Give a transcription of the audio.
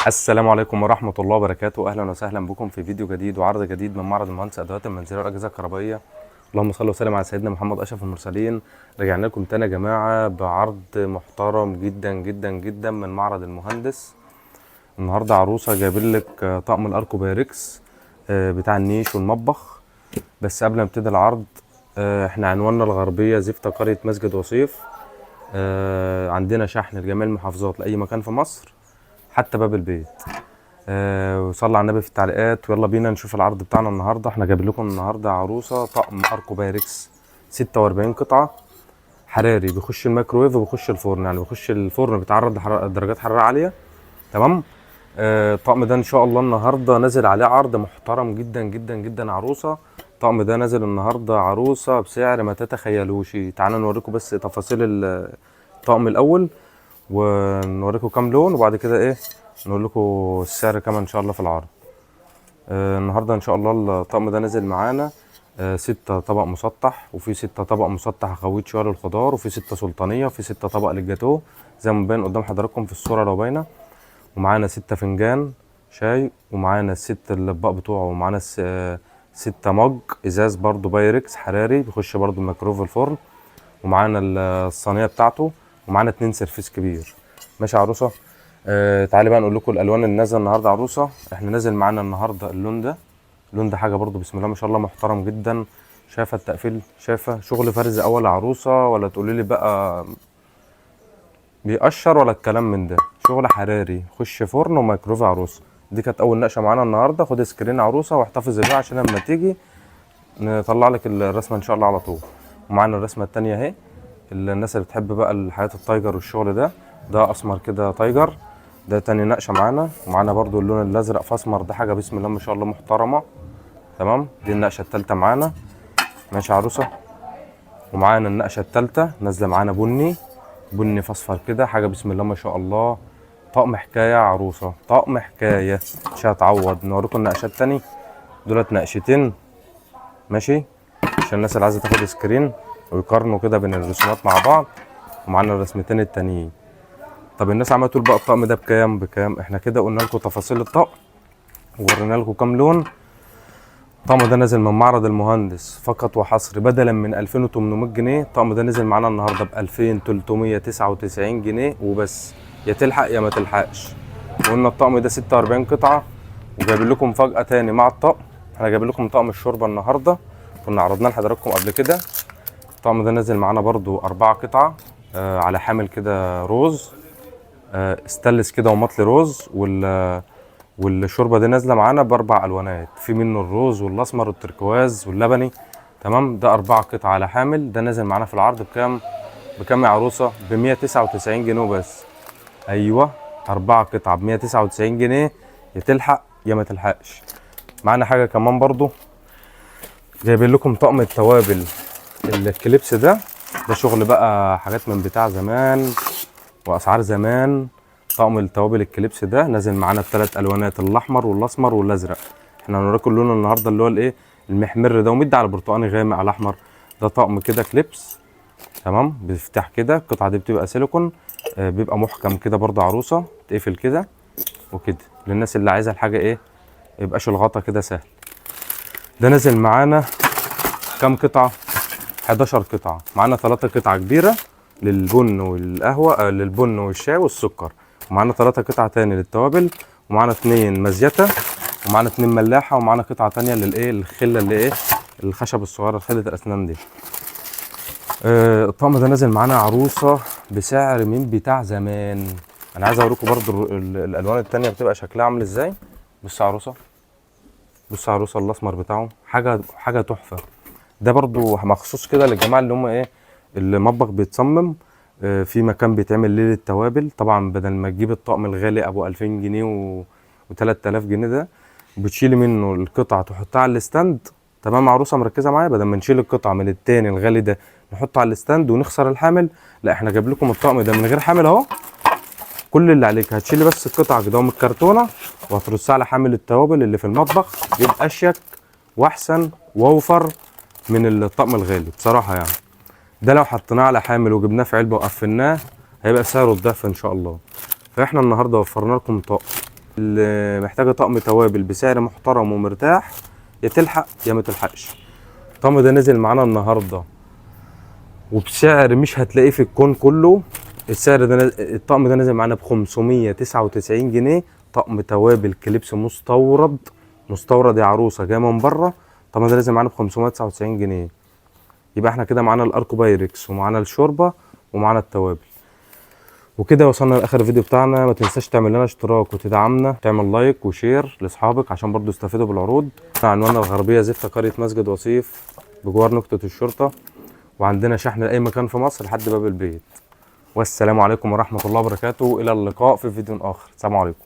السلام عليكم ورحمة الله وبركاته. أهلا وسهلا بكم في فيديو جديد وعرض جديد من معرض المهندس أدوات المنزلية والأجهزة الكهربائية. اللهم صل وسلم على سيدنا محمد أشرف المرسلين. رجعنا لكم تاني يا جماعة بعرض محترم جدا جدا جدا من معرض المهندس. النهاردة عروسة جايبين لك طقم الأركو بايركس بتاع النيش والمطبخ. بس قبل ما نبتدي العرض، احنا عنواننا الغربية زفتة قرية مسجد وصيف. عندنا شحن لجميع المحافظات لأي مكان في مصر حتى باب البيت. وصلى على النبي في التعليقات، ويلا بينا نشوف العرض بتاعنا النهارده. احنا جايبين لكم النهارده عروسه طقم اركو بايركس 46 قطعه حراري، بيخش الميكروويف وبيخش الفرن، يعني بيخش الفرن بيتعرض لدرجات حرارة عالية. تمام. الطقم ده ان شاء الله النهارده نازل عليه عرض محترم جدا جدا جدا عروسه. الطقم ده نازل النهارده عروسه بسعر ما تتخيلوش. تعالوا نوريكم بس تفاصيل الطقم الاول، ونوريكم كام لون، وبعد كده ايه نقول لكم السعر كمان ان شاء الله في العرض. النهارده ان شاء الله الطقم ده نازل معانا 6 طبق مسطح، وفي 6 طبق مسطح غويط شوية للخضار، وفي 6 سلطانيه، وفي 6 طبق للجاتوه زي ما باين قدام حضراتكم في الصورة لو باينة. ومعانا 6 فنجان شاي، ومعانا الست الاطباق بتوعه، ومعانا 6 مج ازاز برضو بايركس حراري بيخش برضو الميكروف الفرن، ومعانا الصينية بتاعته، ومعانا 2 سرفيس كبير. ماشي يا عروسه. تعالي بقى نقول لكم الالوان اللي نازله النهارده عروسه. احنا نازل معانا النهارده اللون ده، اللون ده حاجة برضو بسم الله ما شاء الله محترم جدا. شايفه التقفيل، شايفه شغل فرز اول عروسه، ولا تقولي لي بقى بيقشر ولا الكلام من ده، شغل حراري خش فرن وميكروف عروسه. دي كانت اول نقشه معانا النهارده. خد screen عروسه واحتفظي بيها عشان لما تيجي نطلع لك الرسمة ان شاء الله على طول. ومعانا الرسمة التانية اهي، الناس اللي بتحب بقى الحاجات ال tiger والشغل ده، ده اسمر كده tiger، ده تاني نقشه معانا. ومعانا برضو اللون الازرق في اسمر، ده حاجة بسم الله ما شاء الله محترمه. تمام، دي النقشه التالتة معانا. ماشي يا عروسه. ومعانا النقشه التالتة نازله معانا بني، بني في اصفر كده، حاجة بسم الله ما شاء الله. طقم حكاية عروسه، طقم حكاية مش هتعوض. نوريكم النقشات تاني، دولت نقشتين ماشي، عشان الناس اللي عايزه تاخد screen ويقارنوا كده بين الرسومات مع بعض. ومعانا الرسمتين التانيين. طب الناس عماله تقول بقى الطقم ده بكام بكام؟ احنا كده قلنا لكم تفاصيل الطقم وورينا لكم كام لون. الطقم ده نازل من معرض المهندس فقط وحصري، بدلا من 2800 جنيه الطقم ده نزل معانا النهارده ب 2399 جنيه وبس. يا تلحق يا ما تلحقش. وقلنا الطقم ده 46 قطعه، وجايبين لكم مفاجاة تاني مع الطقم. احنا جايبين لكم طقم الشوربة النهارده، كنا عرضناه لحضراتكم قبل كده. الطقم ده نازل معانا برضو 4 قطعه، على حامل كده روز، استانلس كده ومطلي روز. والشوربه دي نازله معانا ب4 الوانات، في منه الروز والاسمر والتركواز واللبني. تمام، ده 4 قطع على حامل، ده نازل معانا في العرض بكام؟ بكام يا عروسه؟ ب 199 جنيه وبس. ايوه، 4 قطع ب 199 جنيه، يا تلحق يا ما تلحقش. معانا حاجة كمان برضو، جايبين لكم طقم التوابل الكليبس ده، ده شغل بقى حاجات من بتاع زمان واسعار زمان. طقم التوابل الكليبس ده نازل معانا ب3 الوانات، الاحمر والاسمر والازرق. احنا هنوريكم اللون النهارده اللي هو الايه المحمر ده، ومد على برتقاني غامق على احمر. ده طقم كده كليبس، تمام، بيفتح كده، القطعة دي بتبقى سيليكون، بيبقى محكم كده برضه عروسه، تقفل كده وكده للناس اللي عايزه الحاجة ايه يبقاش الغطا كده سهل. ده نازل معانا كام قطعه؟ 11 قطعه. معانا 3 قطعه كبيرة للبن والقهوة، للبن والشاي والسكر، ومعانا 3 قطع تاني للتوابل، ومعانا 2 مزيته، ومعانا 2 ملاحة، ومعانا قطعه تانية للايه الخلة اللي ايه الخشب الصغيرة، خله الاسنان دي. الطقم ده نازل معانا عروسه بسعر من بتاع زمان. انا عايز اوريكم برضو الالوان التانية بتبقى شكلها عامل ازاي. بص يا عروسه، بص يا عروسه الاسمر بتاعه حاجة تحفة. ده برضو مخصوص كده للجماعة اللي هم ايه المطبخ بيتصمم، في مكان بيتعمل ليلة توابل. طبعا بدل ما تجيب الطقم الغالي ابو 2000 جنيه و 3000 جنيه ده، بتشيلي منه القطعة تحطها على ال stand. تمام عروسه مركزه معايا؟ بدل ما نشيل القطعة من التاني الغالي ده نحطه على ال stand ونخسر الحامل، لا احنا جايب لكم الطقم ده من غير حامل اهو. كل اللي عليك هتشيلي بس القطعة كده من الكرتونه وهترصها على حامل التوابل اللي في المطبخ، يبقى اشيك واحسن واوفر من الطقم الغالي بصراحة. يعني ده لو حطيناه على حامل وجبناه في علبة وقفلناه هيبقى سعره الضعف ان شاء الله. فاحنا النهارده وفرنا لكم طقم اللي محتاجه طقم توابل بسعر محترم ومرتاح، يا تلحق يا ما تلحقش. الطقم ده نزل معانا النهارده وبسعر مش هتلاقيه في الكون كله. السعر ده، الطقم ده نزل معانا ب 599 جنيه. طقم توابل كليبس مستورد، مستورد يا عروسه، جاي من بره. الطقم ده نزل معانا ب 599 جنيه. يبقى احنا كده معانا الاركو بايركس ومعانا الشوربة ومعانا التوابل. وكده وصلنا لاخر الفيديو بتاعنا. ما تنساش تعمل لنا اشتراك وتدعمنا، تعمل like و share لاصحابك عشان برضو يستفيدوا بالعروض. عنواننا الغربية زفته، قرية مسجد وصيف بجوار نقطة الشرطة، وعندنا شحن لاي مكان في مصر لحد باب البيت. والسلام عليكم ورحمة الله وبركاته، الى اللقاء في فيديو اخر. السلام عليكم.